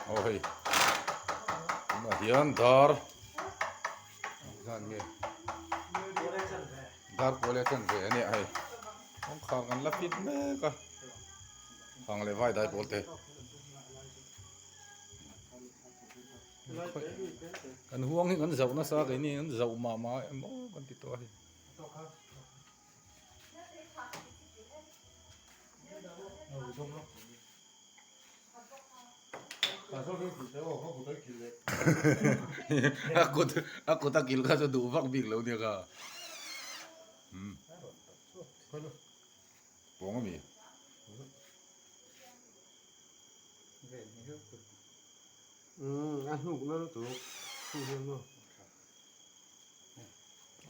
Aw hei tunah hian dar zan nge dar kual leh chanve a nia hei kawngkhar kan la fit mek a hang leh vai dai pawl te kan huang hi kan zauh nasa keini an zauh mah mah emaw kan ti tawh a hei. A kut a kut a kil kha chu duh vak bik lo nia kha umm pawng ami a hnuk na lutuk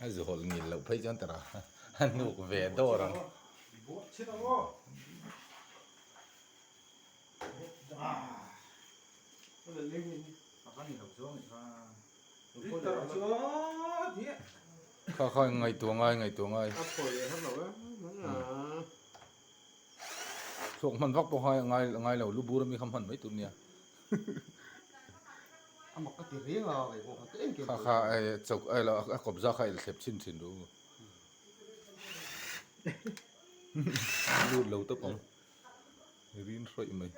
A zu hawlh ngil loh phei chuan tara a hnuk ve dawr ang. Kha kha ngaihtuah ngai ngaihtuah ngai. Thluak hman vak pawh ngai ngai lo lu bur ami kha hman mai tur nia. A mak ka ti reng a kei pawh kha tlem Kha kha chok ai lo a kawpza kha il thlep chhin thin ru. Lut lo tawp ang. Rin hrawih mai.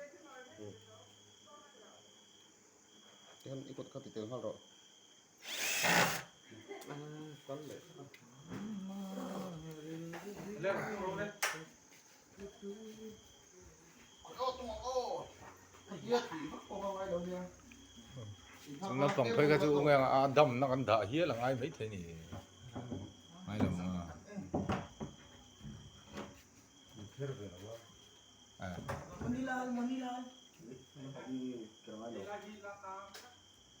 Tihian i kut kha ti tel nghal rawh. Kal leh. Chung naupang phei kha chu nge a damna kan dah hial a ngai maithei a ni ngai lo ang a.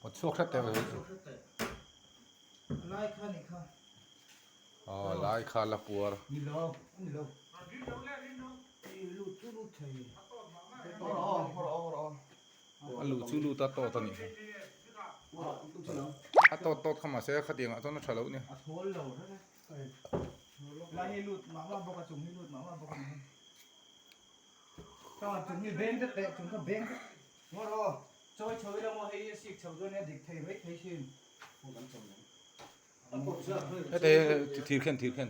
Pawt chhuak hret teh chu. Aw lai kha la puar. A luh chu lut a tawt a nih kha. A tawt tawt kha mahse khatiang ah chuan a tha lo nia. Hete thir khen thir khen.